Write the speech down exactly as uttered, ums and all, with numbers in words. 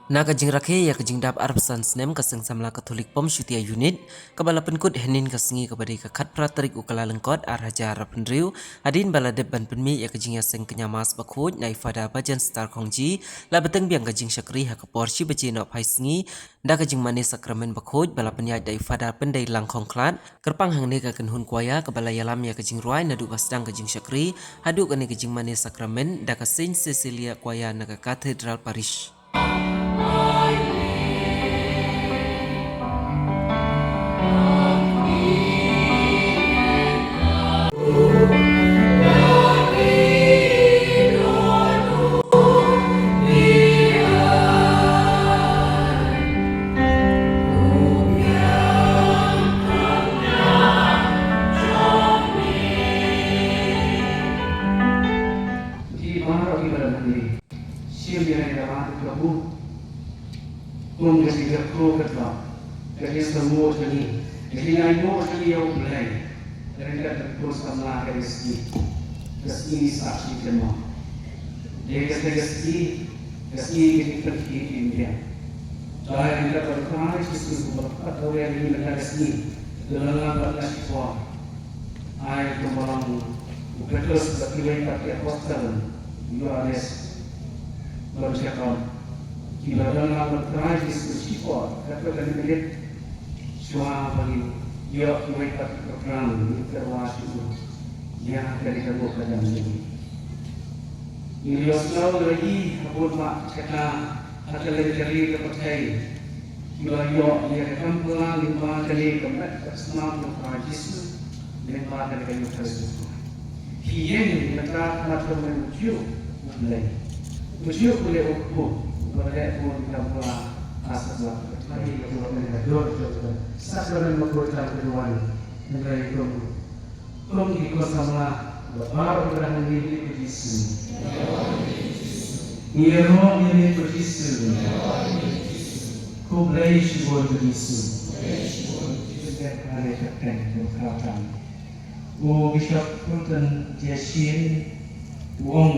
Na ka jingrakhe ïa ka jingdap arphew san snem ka Seng Samla Katholik Pom Shutia Unit, kaba la pynkut hynnin ka sngi kaba dei ka khatphra tarik u Kyllalyngkot ar hajar arphew hynriew, hadien ba la dep ban pynmih ïa ka jingïaseng kñia Mass bakhuid na i Father Bajan Star Khongji, la bteng biang ka jingshakri ha ka por shi baje nohphai sngi, da ka jingmane sakramen bakhuid ba la pynïaid da i Father Pyndei Langkhongkhlad, kyrpang hangne ka kynhun kwaya kaba la ïalam ïa ka jingrwai naduh ba sdang ka jingshakri, haduh kane ka jingmane sakramen, da ka Saint Cecilia Kwaya na ka Cathedral Parish. Ki baroh kiba don hangne, shim ïa kane ka mat ka buh. Kum ka jingkyrkhu ka tlot, ka jingsngewnguh jong ngi, ka jingainguh jong ngi ïa U Blei. Ryngkat bad ka Seng Samla, kane ka sngi, ka sngi sah shikynmaw. Dei ka sngi, ka sngi, ka sngi ka jingpynkhiah ki ïing ki biang. Dei ryngkat bad U Khrist Jisu uba la pat kawei ïa ngi mynta ka sngi, ka la lang bad la shipor. Ai kumba long u Petrus bad kiwei pat ki apostol, u Ïoannis, bad u Jakob, kiba don lang bad Khrist Jisu shipor, katto katne minit, shuwa ba ngin ïoh kiwei pat ki program, ngin tyrwa shuh ïa kane ka buh ka jam jong ngi. Ngin ïohsngew ïa ki ha bun bah jaka ha kylleng ka ri ka pyrthei. Kiba ïoh ïa ka kam phylla lyngba kane ka met ka snam jong U Khrist Jisu, lyngba kane ka Eucharist. Ki ïeng mynta ha khmat jong U Blei. U Blei, U Blei u kpu, uba leh bun ki kam phylla ha satlak ka pyrthei. Sakramen bakhuid tang ka duwan. Hynrei kum Kum ki khun samla, baroh kiba don hangne, ïaroh ïa U Jisu. Ïaroh ïa U Jisu. Khublei shibun U Jisu. Khublei shibun U Jisu. U Bishop Fulton Jiachin u ong.